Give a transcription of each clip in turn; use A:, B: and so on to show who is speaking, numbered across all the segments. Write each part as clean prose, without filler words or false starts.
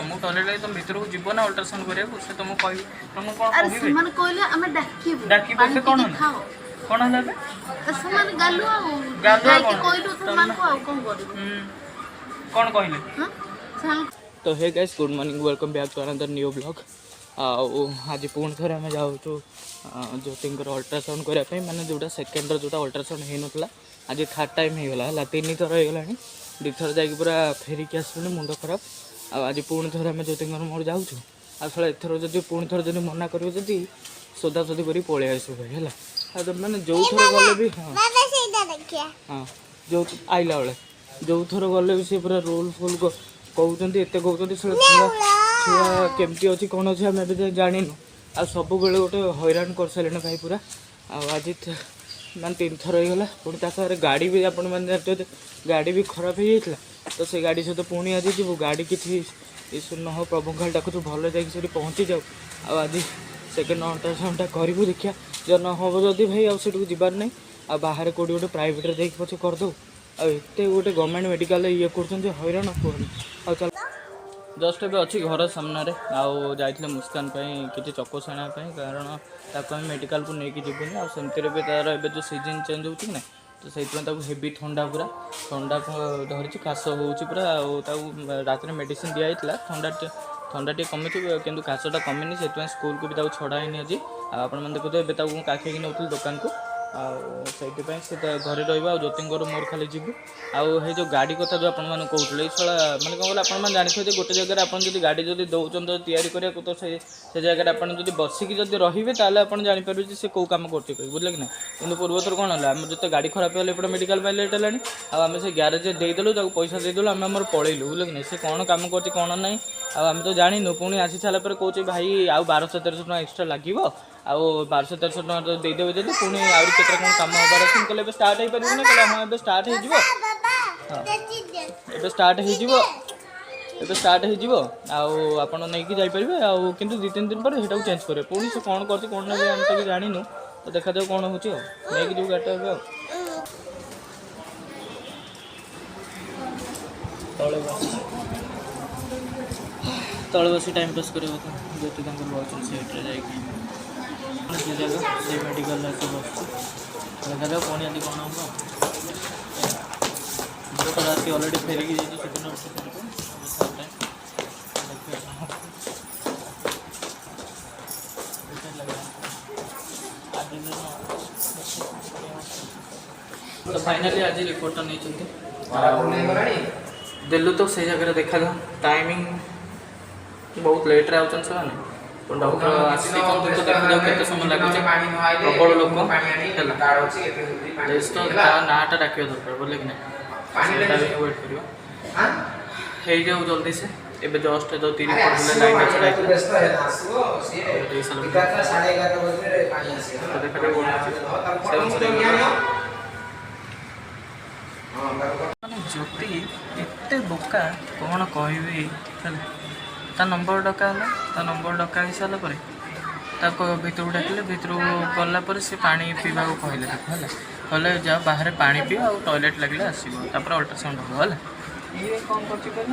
A: ତମକୁ ଟଏଲେଟ୍ ଲାଗି ତମ ଭିତରକୁ ଯିବ ନା ଅଲ୍ଟ୍ରାସାଉଣ୍ଡ କରିବାକୁ, ସେ ତମକୁ କହିବେ, ତମକୁ କ'ଣ
B: ଆରେ
A: କହିବେ?
B: ସେମାନେ କହିଲେ ଆମେ ଡାକିବୁ।
A: ଡାକିବୁ,
B: ପାଣି
A: ଏବେ କ'ଣ
B: ଟିକେ
A: ହେଲା?
B: ଖାଅ।
A: କ'ଣ ହେଲା ଏବେ?
B: ସେମାନେ ଗାଲୁ ଆଉ
A: ଗାଲୁଆ
B: ଯାଇକି
A: କ'ଣ?
B: କହିଲୁ ସେମାନଙ୍କୁ, ଆଉ କ'ଣ କରିବୁ?
A: କ'ଣ କହିଲେ?
B: ହଁ, ସେମାନେ
A: ତ hey guys, good morning, welcome back to another new vlog. ଆଉ ଆଜି ପୁଣି ଥରେ ଆମେ ଯାଉଛୁ ଜ୍ୟୋତିଙ୍କର ଅଲ୍ଟ୍ରାସାଉଣ୍ଡ କରିବା ପାଇଁ, ମାନେ ଯେଉଁଟା ସେକେଣ୍ଡର ଯେଉଁଟା ଅଲ୍ଟ୍ରାସାଉଣ୍ଡ ହେଇନଥିଲା, ଆଜି ଥାର୍ଡ଼ ଟାଇମ୍ ହେଇଗଲା। ହେଲା, ତିନିଥର ହେଇଗଲାଣି। ଦୁଇଥର ଯାଇକି ପୁରା ଫେରିକି ଆସିଲୁଣି, ମୁଣ୍ଡ ଖରାପ। ଆଉ ଆଜି ପୁଣି ଥରେ ଆମେ ଜ୍ୟୋତିଙ୍କର ମୋର ଯାଉଛୁ। ଆଉ ଶଳା ଏଥର ଯଦି ପୁଣି ଥରେ ଯଦି ମନା କରିବ, ଯଦି ସୋଦାସୋଦି କରିକି ପଳେଇ ଆସିବୁ ଭାଇ, ହେଲା। ଆଉ ତ ମାନେ ଯେଉଁଥର ଗଲେ ବି, ହଁ ହଁ, ଯେଉଁ ଆଇଲା ବେଳେ ଯେଉଁଥର ଗଲେ ବି ସେ ପୁରା ରୋଲ୍ ଫୋଲ୍ କହୁଛନ୍ତି, ଏତେ କହୁଛନ୍ତି। ସେ ଛୁଆ ଛୁଆ କେମିତି ଅଛି, କ'ଣ ଅଛି, ଆମେ ଏବେ ଯାଏଁ ଜାଣିନୁ। ଆଉ ସବୁବେଳେ ଗୋଟେ ହଇରାଣ କରିସାରିଲେଣି ଭାଇ ପୁରା। ଆଉ ଆଜି ମାନେ ତିନିଥର ହେଇଗଲା। ପୁଣି ତା ସାଙ୍ଗରେ ଗାଡ଼ି ବି, ଆପଣମାନେ ଜାଣିଥିବେ, ଗାଡ଼ି ବି ଖରାପ ହେଇଯାଇଥିଲା। ତ ସେ ଗାଡ଼ି ସହିତ ପୁଣି ଆଜି ଯିବୁ। ଗାଡ଼ି କିଛି ଇସ୍ୟୁ ନ ହଉ, ପ୍ରଭୁଙ୍କ ଖାଲି ଡାକୁଛୁ, ଭଲ ଯାଇକି ସେଠି ପହଞ୍ଚି ଯାଉ। ଆଉ ଆଜି ସେକେଣ୍ଡ ଅଲ୍ଟ୍ରାସାଉଣ୍ଡଟା କରିବୁ, ଦେଖିବା। ଯଦି ନ ହେବ ଯଦି ଭାଇ, ଆଉ ସେଠିକୁ ଯିବାର ନାହିଁ। ଆଉ ବାହାରେ କେଉଁଠି ଗୋଟେ ପ୍ରାଇଭେଟ୍ରେ ଯାଇକି ପଛେ କରିଦେବୁ। ଆଉ ଏତେ ଗୋଟେ ଗଭର୍ଣ୍ଣମେଣ୍ଟ ମେଡ଼ିକାଲରେ ଇଏ କରୁଛନ୍ତି, ହଇରାଣ କୁହନି। ଆଉ ଚାଲ, ଜଷ୍ଟ ଏବେ ଅଛି ଘର ସାମ୍ନାରେ। ଆଉ ଯାଇଥିଲେ ମୁସ୍କାନ ପାଇଁ କିଛି ଚକୋସ ଆଣିବା ପାଇଁ, କାରଣ ତାକୁ ଆମେ ମେଡ଼ିକାଲକୁ ନେଇକି ଯିବୁନି। ଆଉ ସେମିତିରେ ବି ତା'ର ଏବେ ଯେଉଁ ସିଜନ୍ ଚେଞ୍ଜ ହେଉଛି କି ନା, ତ ସେଇଥିପାଇଁ ତାକୁ ହେଭି ଥଣ୍ଡା, ପୁରା ଥଣ୍ଡା ଧରିଛି, କାଶ ହେଉଛି ପୁରା। ଆଉ ତାକୁ ରାତିରେ ମେଡ଼ିସିନ ଦିଆହେଇଥିଲା। ଥଣ୍ଡା ଥଣ୍ଡା ଟିକେ କମିଛି, କିନ୍ତୁ କାଶଟା କମିନି। ସେଥିପାଇଁ ସ୍କୁଲକୁ ବି ତାକୁ ଛଡ଼ା ହେଇନି ଆଜି। ଆଉ ଆପଣମାନେ ଦେଖୁଥିବେ, ଏବେ ତାକୁ ମୁଁ କାଖେଇକି ନେଉଥିଲି ଦୋକାନକୁ। ଆଉ ସେଇଥିପାଇଁ ସେ ତା ଘରେ ରହିବ, ଆଉ ଜ୍ୟୋତିଙ୍କର ମୋର ଖାଲି ଯିବୁ। ଆଉ ହେଇ ଯେଉଁ ଗାଡ଼ି କଥା ଯେଉଁ ଆପଣମାନଙ୍କୁ କହୁଥିଲେ, ଏଇ ଶଳା ମାନେ କ'ଣ କହିଲେ, ଆପଣମାନେ ଜାଣିଥିବେ ଯେ ଗୋଟେ ଜାଗାରେ ଆପଣ ଯଦି ଗାଡ଼ି ଯଦି ଦେଉଛନ୍ତି ତିଆରି କରିବାକୁ, ତ ସେ ସେ ଜାଗାରେ ଆପଣ ଯଦି ବସିକି ଯଦି ରହିବେ, ତାହେଲେ ଆପଣ ଜାଣିପାରିବେ ଯେ ସେ କେଉଁ କାମ କରୁଛି କହିକି, ବୁଝିଲେ କି ନା? କିନ୍ତୁ ପୂର୍ବଥର କ'ଣ ହେଲା, ଆମର ଯେତେ ଗାଡ଼ି ଖରାପ ହେଇଗଲା, ଏପଟେ ମେଡ଼ିକାଲ ପାଇଁ ଲେଟ୍ ହେଲାଣି, ଆଉ ଆମେ ସେ ଗ୍ୟାରେଜରେ ଦେଇଦେଲୁ, ତାକୁ ପଇସା ଦେଇଦେଲୁ, ଆମେ ଆମର ପଳେଇଲୁ, ବୁଝିଲେ କି ନା? ସେ କ'ଣ କାମ କରୁଛି କ'ଣ ନାହିଁ, ଆଉ ଆମେ ତ ଜାଣିନୁ। ପୁଣି ଆସି ସାରିଲା ପରେ କହୁଛି, ଭାଇ, ଆଉ 1200 1300 ଟଙ୍କା ଏକ୍ସଟ୍ରା ଲାଗିବ। ଆଉ 1200 1300 ଟଙ୍କା ତ ଦେଇଦେବେ ଯଦି, ପୁଣି ଆହୁରି କେତେ କ'ଣ କାମ ହେବାର ଅଛି। ମୁଁ କହିଲି, ଏବେ ଷ୍ଟାର୍ଟ ହେଇପାରିବନି? କହିଲେ, ହଁ, ଏବେ ଷ୍ଟାର୍ଟ ହେଇଯିବ। ହଁ, ଏବେ ଷ୍ଟାର୍ଟ ହେଇଯିବ, ଏବେ ଷ୍ଟାର୍ଟ ହେଇଯିବ, ଆଉ ଆପଣ ନେଇକି ଯାଇପାରିବେ। ଆଉ କିନ୍ତୁ 2-3 ଦିନ ପରେ ସେଇଟାକୁ ଚେଞ୍ଜ କରିବେ। ପୁଣି ସେ କ'ଣ କରୁଛି କ'ଣ ନାହିଁ, ଆମେ ତାକୁ ଜାଣିନୁ। ତ ଦେଖାଯାଉ କ'ଣ ହେଉଛି। ଆଉ ନେଇକି ଯିବୁ ଗାଡ଼ିଟା ଏବେ। ଆଉ ତଳେ ବସି ତଳେ ବସି ଟାଇମ୍ ପାସ୍ କରିବା କଥା। ଯେହେତୁ ତାଙ୍କର ବସିଛନ୍ତି ସେଇଥିରେ ଯାଇକି ସେ ଜାଗା, ସେଇ ମେଡ଼ିକାଲରେ ଆସି ବସୁଛୁ। ଦେଖାଯାଉ ପୁଣି ଆଜି କ'ଣ ହେବ। ଥର ଆସି ଅଲରେଡ଼ି ଫେରିକି ଯାଇଛି ସେଦିନ ଥାର୍ଡ଼ ଟାଇମ୍। ଦେଖିବା କ'ଣ ହବ। ଲାଗିଲା ଆଜି ଦିନ। ତ ଫାଇନାଲି ଆଜି ରିପୋର୍ଟଟା ନେଇଛନ୍ତି, ଦେଲୁ ତ ସେଇ ଜାଗାରେ। ଦେଖାଯାଉ, ଟାଇମିଂ ବହୁତ ଲେଟ୍ରେ ଆଉଛନ୍ତି ସେମାନେ। ଡକ୍ଟର ଆସିଛନ୍ତି ତ ଦେଖାଯାଉ କେତେ ସମୟ ଲାଗୁଛି। ପ୍ରବଳ ଲୋକ ହେଲା। ତ ତା ନାଁଟା ଡାକିବା ଦରକାର, ବୁଝିଲେ କି ନା? ସେଇଟା ବି ୱେଟ୍ କରିବା, ହେଇଯାଉ ଜଲ୍ଦି ସେ। ଏବେ ଜଷ୍ଟ ଜ୍ୟୋତି ରିପୋର୍ଟ ଦେଲେ, ଲାଇନ୍ ଛିଡ଼ା ହେଇଥିଲା। ଆଉ ଦେଇ ସାରିଲା ପରେ ତ ଦେଖାଯାଉ କ'ଣ ହେଉଛି। ସେ ଅନୁସାରେ ହେଇଗଲା। ମାନେ ଜ୍ୟୋତି ଏତେ ବୋକା, କ'ଣ କହିବି। ହେଲା, ତା ନମ୍ବର ଡକା ହେଲା। ତା ନମ୍ବର ଡକା ହେଇସାରିଲା ପରେ ତାକୁ ଭିତରକୁ ଡାକିଲେ। ଭିତରକୁ ଗଲା ପରେ ସେ ପାଣି ପିଇବାକୁ କହିଲେ ତାକୁ। ହେଲା, କହିଲେ ଯାଅ ବାହାରେ ପାଣି ପିଅ, ଆଉ ଟଏଲେଟ୍ ଲାଗିଲେ ଆସିବ, ତାପରେ ଅଲ୍ଟ୍ରାସାଉଣ୍ଡ ହେବ। ହେଲା, ଇଏ କ'ଣ କରୁଛି କହିଲ?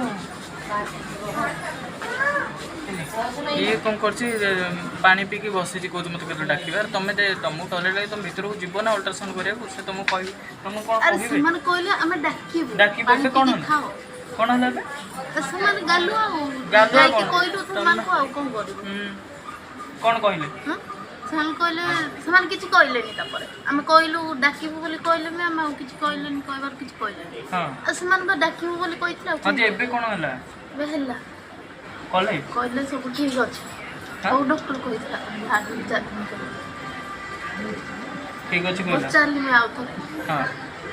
A: ଇଏ କ'ଣ କରୁଛି? ପାଣି ପିଇକି ବସିଛି, କହୁଛି ମୋତେ କେତେବେଳେ ଡାକିବେ। ଆରେ ତମେ ତମକୁ ଟଏଲେଟ୍ ଲାଗି ତମ ଭିତରକୁ ଯିବ ନା ଅଲ୍ଟ୍ରାସାଉଣ୍ଡ କରିବାକୁ, ସେ ତମକୁ କହିବେ, ତମକୁ କ'ଣ
B: ଆରେ
A: କହିବେ?
B: ସେମାନେ କହିଲେ ଆମେ ଡାକିବୁ।
A: ଡାକିବୁ,
B: ପାଣି
A: ଏବେ କ'ଣ
B: ଟିକେ
A: ହେଲା?
B: ଖାଅ।
A: କ'ଣ ହେଲା ଏବେ?
B: ସେମାନେ ଗାଲୁ ଆଉ
A: ଗାଲୁଆ
B: ଯାଇକି
A: କ'ଣ?
B: କହିଲୁ ସେମାନଙ୍କୁ, ଆଉ କ'ଣ କରିବୁ?
A: କ'ଣ କହିଲେ?
B: ହଁ, ସେମାନେ କହିଲେ, ସେମାନେ କିଛି କହିଲେନି। ତାପରେ ଆମେ କହିଲୁ ଡାକିବୁ ବୋଲି କହିଲେ ବି, ଆମେ ଆଉ କିଛି କହିଲେନି, କହିବାର କିଛି କହିଲେନି। ଆଉ ସେମାନେ ବା ଡାକିବୁ ବୋଲି କହିଥିଲେ, ଆଉ
A: ହଁ
B: କ'ଣ
A: ଯେ ଏବେ କ'ଣ ହେଲା?
B: ଏବେ ହେଲା।
A: କଲେ?
B: କହିଲେ ସବୁ ଠିକ୍ ଅଛି।
A: ହଁ?
B: ହଉ, ଡକ୍ଟର କହିଥିଲା ଆଗକୁ 4 ଦିନ ପରେ।
A: ଠିକ୍ ଅଛି କହିଲା?
B: ପଚାରିଲି ମୁଁ ଆଉ ଥରେ।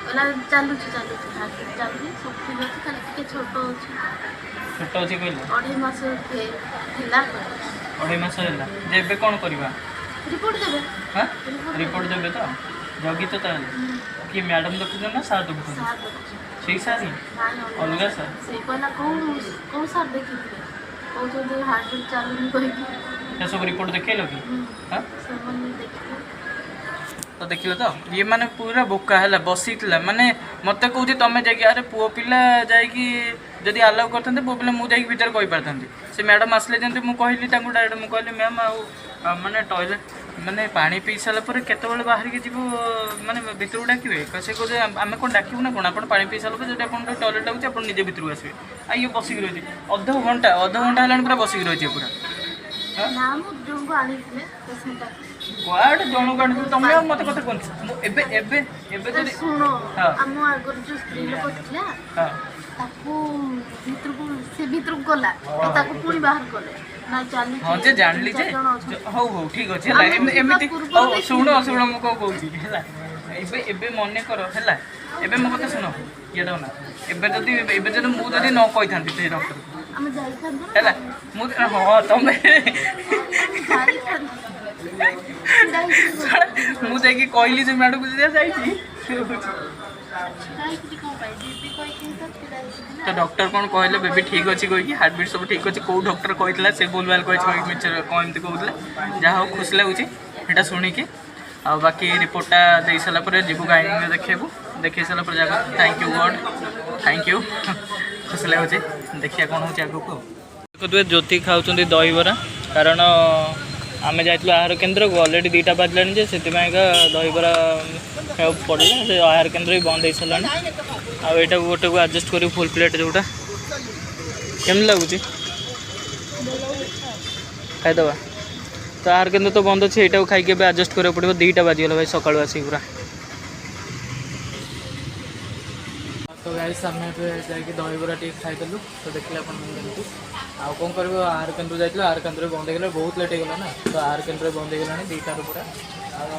B: କହିଲା ଚାଲୁଛି, ଚାଲୁଛି, ହାର୍ଟ ଚାଲୁଛି, ସବୁ ଠିକ୍ ଅଛି, ଖାଲି ଟିକେ ଛୋଟ ଅଛି।
A: ଛୋଟ ଅଛି କହିଲା?
B: 2.5 ମାସ ହେଲା କହିଲା।
A: 2.5 ମାସ ହେଲା ଯେ ଏବେ କ'ଣ କରିବା?
B: ରିପୋର୍ଟ ଦେବେ।
A: ହଁ।
B: ରିପୋର୍ଟ।
A: ରିପୋର୍ଟ ଦେବେ ତ ଜଗିଛ ତାହେଲେ?
B: ହୁଁ।
A: କିଏ ମ୍ୟାଡ଼ାମ୍ ଦେଖୁଛନ୍ତି ନା ସାର୍ ଦେଖୁଛନ୍ତି?
B: ସାର୍ ଦେଖୁଛି।
A: ସେଇ ସାର୍ ହିଁ?
B: ନାଇଁ।
A: ଅଲଗା ସାର୍?
B: ସେ କହିଲା, କେଉଁ କେଉଁ ସାର୍ ଦେଖିଥିଲେ, କହୁଛନ୍ତି ହାର୍ଟ ବିଟ୍ ଚାଲୁନି କହିକି?
A: ସେ ସବୁ ରିପୋର୍ଟ ଦେଖେଇଲ କି?
B: ହୁଁ।
A: ହଁ।
B: ସେମାନେ ଦେଖିଲେ।
A: ତ ଦେଖିଲ ତ, ଇଏ ମାନେ ପୁରା ବୋକା ହେଲା, ବସିଥିଲା। ମାନେ ମୋତେ କହୁଛି ତମେ ଯାଇକି, ଆରେ ପୁଅ ପିଲା ଯାଇକି ଯଦି ଆଲାଉ କରିଥାନ୍ତେ, ପୁଅ ପିଲା ମୁଁ ଯାଇକି ଭିତରେ କହିପାରିଥାନ୍ତି। ସେ ମ୍ୟାଡ଼ାମ୍ ଆସିଲେ ଯେମିତି, ମୁଁ କହିଲି ତାଙ୍କୁ ଡାଇରେକ୍ଟ, ମୁଁ କହିଲି, ମ୍ୟାମ୍, ଆଉ ମାନେ ଟଏଲେଟ୍ ମାନେ ପାଣି ପିଇ ସାରିଲା ପରେ କେତେବେଳେ ବାହାରିକି ଯିବୁ, ମାନେ ଭିତରକୁ ଡାକିବେ? ସେ କହୁଛି, ଆମେ କ'ଣ ଡାକିବୁ ନା କ'ଣ? ଆପଣ ପାଣି ପିଇ ସାରିଲା ପରେ ଯଦି ଆପଣଙ୍କ ଟଏଲେଟ୍ ଲାଗୁଛି, ଆପଣ ନିଜେ ଭିତରକୁ ଆସିବେ। ଆଉ ଇଏ ବସିକି ରହିଛି ଅଧଘଣ୍ଟା, ଅଧଘଣ୍ଟା ହେଲାଣି ପୁରା ବସିକି ରହିଛି ପୁରା। ହଁ?
B: ନା, ମୁଁ ଜଣକୁ ଆଣିଥିଲେ ପେସେଣ୍ଟ।
A: କୁଆଡ଼େ ଜଣକୁ ଆଣିଥିଲ ତମେ? ଆଉ ମୋତେ କଥା କୁହନ୍ତୁ, ମୁଁ ଏବେ ଏବେ ଏବେ ଯଦି
B: ଶୁଣ।
A: ହଁ।
B: ଆମ ଆଗରୁ ଯୋଉ ସ୍ତ୍ରୀ ଲୋକ ଥିଲା, ତାକୁ ଭିତରକୁ, ସେ ଭିତରକୁ ଗଲା ତ ତାକୁ ପୁଣି ବାହାର କଲେ ନା ଚାଲିଛି।
A: ହଁ ଯେ, ଜାଣିଲି
B: ତିନି
A: ଯେ
B: ଚାରି ଜଣ ଅଛନ୍ତି।
A: ହଉ ହଉ, ଠିକ ଅଛି, ହେଲା।
B: ଆମେ ଯିବା
A: ଏମିତି
B: ପୂର୍ବରୁ
A: ହଉ।
B: ଦେଖିଲୁ।
A: ଶୁଣ ଶୁଣ, ମୁଁ କ'ଣ କହୁଛି, ହେଲା, ଏବେ ଏବେ ମନେ କର, ହେଲା, ଏବେ ମୋ କଥା ଶୁଣ, ଇଏ ନା, ଏବେ ଯଦି ମୁଁ ଯଦି ନ କହିଥାନ୍ତି ସେ ଡକ୍ଟରକୁ
B: ଆମେ ଯାଇଥାନ୍ତୁ ନା।
A: ହେଲା, ମୁଁ, ହଁ, ତମେ
B: ଆମେ ଯାଇଥାନ୍ତୁ, ଛିଡ଼ା ହେଇକି।
A: ଶଳା, ମୁଁ ଯାଇକି କହିଲି ସେ ମ୍ୟାଡ଼ାମକୁ ଯେ ଯାଇଛି ସେ ହଉଛି
B: ଛିଡ଼ା ହେଇଥିଲି କ'ଣ ପାଇଁ? ଦିଦି କହିକି ତ ଛିଡ଼ା ହେଇଥିଲି
A: ତ
B: ନା।
A: ଡକ୍ଟର କ'ଣ କହିଲେ? ବେବି ଠିକ୍ ଅଛି କହିକି, ହାର୍ଟବିଟ୍ ସବୁ ଠିକ୍ ଅଛି। କେଉଁ ଡକ୍ଟର କହିଥିଲା? ସେ ଭୁଲ ଭାଲ କହିଛି କହିକି, ମିଛରେ କ'ଣ ଏମିତି କହୁଥିଲେ। ଯାହା ହଉ, ଖୁସି ଲାଗୁଛି ଏଇଟା ଶୁଣିକି। ଆଉ ବାକି ରିପୋର୍ଟଟା ଦେଇ ସାରିଲା ପରେ ଯିବୁ ଗାଇନିରେ ଦେଖିବାକୁ। ଦେଖେଇ ସାରିଲା ପରେ ଯାକ, thank you God, thank you. ଖୁସି ଲାଗୁଛି, ଦେଖିବା କ'ଣ ହେଉଛି ଆଗକୁ। ଆଉ ଦେଖୁଥିବେ, ଜ୍ୟୋତି ଖାଉଛନ୍ତି ଦହିବରା, କାରଣ ଆମେ ଯାଇଥିଲୁ ଆହାର କେନ୍ଦ୍ରକୁ, ଅଲରେଡ଼ି 2ଟା ବାଜିଲାଣି ଯେ, ସେଥିପାଇଁକା ଦହିବରା ଖାଇବାକୁ ପଡ଼ିଲା। ସେ ଆହାର କେନ୍ଦ୍ର ବି ବନ୍ଦ ହେଇସାରିଲାଣି। ଆଉ ଏଇଟାକୁ ଗୋଟେକୁ ଆଡ଼ଜଷ୍ଟ କରିବୁ, ଫୁଲ୍ ପ୍ଲେଟ୍ ଯେଉଁଟା। କେମିତି ଲାଗୁଛି? ଖାଇଦେବା ତ। ଆହାର କେନ୍ଦ୍ର ତ ବନ୍ଦ ଅଛି, ଏଇଟାକୁ ଖାଇକି ଏବେ ଆଡ଼ଜଷ୍ଟ କରିବାକୁ ପଡ଼ିବ। 2ଟା ବାଜିଗଲା ଭାଇ, ସକାଳୁ ଆସିକି ପୁରା। ତ ଗାଇସ୍, ଆମେ ଏବେ ଯାଇକି ଦହିବରା ଟିକେ ଖାଇଦେଲୁ। ତ ଦେଖିଲେ ଆପଣ ଯେମିତି, ଆଉ କ'ଣ କରିବ? ଆହାର କେନ୍ଦ୍ର ଯାଇଥିଲୁ, ଆହାର କେନ୍ଦ୍ର ବନ୍ଦ ହେଇଗଲା। ବହୁତ ଲେଟ୍ ହେଇଗଲା ନା, ତ ଆହାର କେନ୍ଦ୍ର ବନ୍ଦ ହେଇଗଲାଣି 2ଟାରୁ ପୁରା। ଆଉ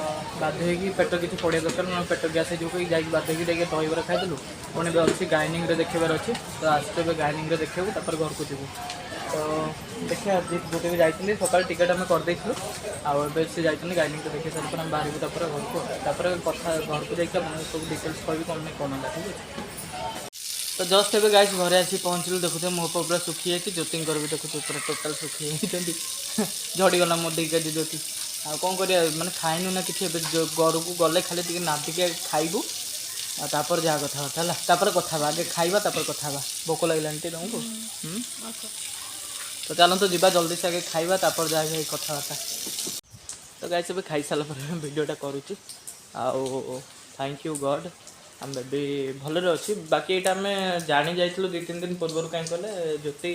A: ବାଧ୍ୟ ହେଇକି, ପେଟ କିଛି ପଡ଼ିବା ଦରକାର, ନହେଲେ ପେଟ ଗ୍ୟାସ୍ ହେଇଯିବ କହିକି ଯାଇକି ବାଧ୍ୟ ହେଇକି ଯାଇକି ଦହିବରା ଖାଇଦେଲୁ। ପୁଣି ଏବେ ଅଛି ଗାଇନିଂରେ ଦେଖେଇବାର ଅଛି, ତ ଆସିଛୁ ଏବେ ଗାଇନିଂରେ ଦେଖେଇବୁ, ତାପରେ ଘରକୁ ଯିବୁ। ତ ଦେଖିବା, ଆଜି ଗୋଟେ ବି ଯାଇଥିଲି ସକାଳେ, ଟିକେଟ୍ ଆମେ କରିଦେଇଥିଲୁ। ଆଉ ଏବେ ସେ ଯାଇଛନ୍ତି ଗାଇନିଂରେ ଦେଖେଇ ସାରିଲା ପରେ ଆମେ ବାହାରିବୁ ତାପରେ ଘରକୁ। ତାପରେ କଥା, ଘରକୁ ଯାଇକି ଆପଣଙ୍କୁ ସବୁ ଡିଟେଲ୍ସ କହିବି କ'ଣ ନାହିଁ କ'ଣ ହେଲା, ଠିକ୍ ଅଛି? ତ ଜଷ୍ଟ ଏବେ ଗାଇସ୍ ଘରେ ଆସି ପହଞ୍ଚିଲୁ। ଦେଖୁଥିବେ, ମୋ ପୁରା ଶୁଖିଯାଇଛି, ଜ୍ୟୋତିଙ୍କର ବି ଦେଖୁଥିବେ, ପୁରା ଟୋଟାଲ୍ ଶୁଖି ଯାଇଛନ୍ତି। ଝଡ଼ିଗଲା ମୋର 2 କେଜି ଜ୍ୟୋତି। ଆଉ କ'ଣ କରିବା? ମାନେ ଖାଇନୁ ନା କିଛି। ଏବେ ଘରକୁ ଗଲେ ଖାଲି ଟିକେ ନାଦିକି ଖାଇବୁ, ଆଉ ତାପରେ ଯାହା କଥାବାର୍ତ୍ତା ହେଲା, ତାପରେ କଥା ହେବା। ଆଗେ ଖାଇବା, ତାପରେ କଥା ହେବା। ଭୋକ ଲାଗିଲାଣି ଟିକେ ତମକୁ? ହୁଁ। ତ ଚାଲନ୍ତୁ ଯିବା ଜଲ୍ଦି ସେ, ଆଗେ ଖାଇବା, ତାପରେ ଯାହା ଯାଇ କଥାବାର୍ତ୍ତା। ତ ଗାଇସ୍, ଏବେ ଖାଇସାରିଲା ପରେ ଭିଡ଼ିଓଟା କରୁଛି। ଆଉ thank you God, ଆମ ବେବି ଭଲରେ ଅଛି। ବାକି ଏଇଟା ଆମେ ଜାଣି ଯାଇଥିଲୁ 2-3 ଦିନ ପୂର୍ବରୁ। କାହିଁ କହିଲେ ଜ୍ୟୋତି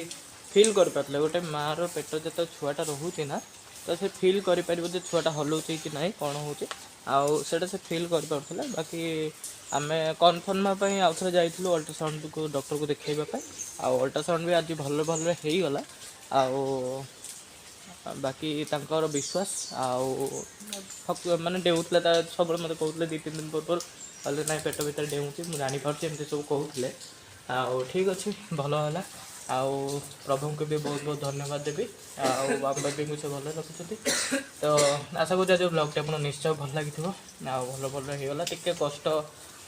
A: ଫିଲ୍ କରିପାରୁଥିଲେ। ଗୋଟେ ମାଆର ପେଟ ଯେତେବେଳେ ଛୁଆଟା ରହୁଛି ନା, ତ ସେ ଫିଲ୍ କରିପାରିବ ଯେ ଛୁଆଟା ହଲଉଛି କି ନାହିଁ, କ'ଣ ହେଉଛି। ଆଉ ସେଇଟା ସେ ଫିଲ୍ କରିପାରୁଥିଲା। ବାକି ଆମେ କନଫର୍ମ ହେବା ପାଇଁ ଆଉ ଥରେ ଯାଇଥିଲୁ ଅଲ୍ଟ୍ରାସାଉଣ୍ଡକୁ ଡକ୍ଟରକୁ ଦେଖେଇବା ପାଇଁ। ଆଉ ଅଲ୍ଟ୍ରାସାଉଣ୍ଡ ବି ଆଜି ଭଲ ଭଲରେ ହେଇଗଲା। ଆଉ ବାକି ତାଙ୍କର ବିଶ୍ୱାସ ଆଉ ମାନେ ଡେଉଁଥିଲା ତା, ସବୁବେଳେ ମୋତେ କହୁଥିଲେ 2-3 ଦିନ ପୂର୍ବରୁ, କହିଲେ ନାଇଁ, ପେଟ ଭିତରେ ଡେଉଁଛି, ମୁଁ ଜାଣିପାରୁଛି, ଏମିତି ସବୁ କହୁଥିଲେ। ଆଉ ଠିକ୍ ଅଛି, ଭଲ ହେଲା। ଆଉ ପ୍ରଭୁଙ୍କୁ ବି ବହୁତ ବହୁତ ଧନ୍ୟବାଦ ଦେବି, ଆଉ ଆମ ବେବିଙ୍କୁ ସେ ଭଲରେ ରଖୁଛନ୍ତି। ତ ଆଶା କରୁଛି ଆଜି ବ୍ଲଗ୍ଟି ଆପଣଙ୍କୁ ନିଶ୍ଚୟ ଭଲ ଲାଗିଥିବ। ଆଉ ଭଲ ଭଲରେ ହେଇଗଲା। ଟିକେ କଷ୍ଟ,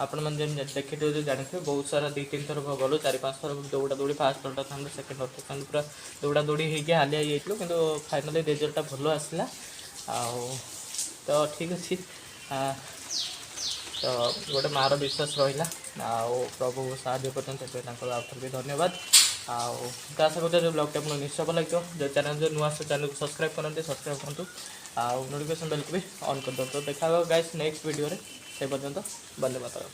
A: ଆପଣମାନେ ଯେମିତି ଦେଖିଥିବେ ଯେ ଜାଣିଥିବେ, ବହୁତ ସାରା 2-3 ଥର ଗଲୁ, 4-5 ଥର ଦୌଡ଼ା ଦୌଡ଼ି, ଫାଷ୍ଟ ଅଲ୍ଟ୍ରାସାଉଣ୍ଡ, ସେକେଣ୍ଡ ଅଲ୍ଟ୍ରାସାଉଣ୍ଡ, ପୁରା ଦୌଡ଼ା ଦୌଡ଼ି ହେଇକି ହାଲିଆ ହେଇଯାଇଥିଲୁ। କିନ୍ତୁ ଫାଇନାଲି ରେଜଲ୍ଟଟା ଭଲ ଆସିଲା। ଆଉ ତ ଠିକ୍ ଅଛି। ତ ଗୋଟେ ମାଆର ବିଶ୍ୱାସ ରହିଲା ଆଉ ପ୍ରଭୁ ସାହାଯ୍ୟ କରିଛନ୍ତି, ସେଥିପାଇଁ ତାଙ୍କର ଆଉ ଥରେ ବି ଧନ୍ୟବାଦ। ଆଉ ତ ଆଶା କରୁଛି ଯେ ବ୍ଲଗ୍ଟି ଆପଣଙ୍କୁ ନିଶ୍ଚୟ ଭଲ ଲାଗିଥିବ। ଯଦି ଚ୍ୟାନେଲ୍ ଯଦି ନୂଆ ଆସେ, ଚ୍ୟାନେଲକୁ ସବସ୍କ୍ରାଇବ୍ କରନ୍ତି, ସବସ୍କ୍ରାଇବ୍ କରନ୍ତୁ ଆଉ ନୋଟିଫିକେସନ୍ ବେଲ୍କୁ ବି ଅନ୍ କରିଦିଅନ୍ତୁ। ଦେଖା ହେବ ଗାଇସ୍ ନେକ୍ସଟ ଭିଡ଼ିଓରେ, ସେ ପର୍ଯ୍ୟନ୍ତ ବନ୍ଦେ ମାତରମ୍।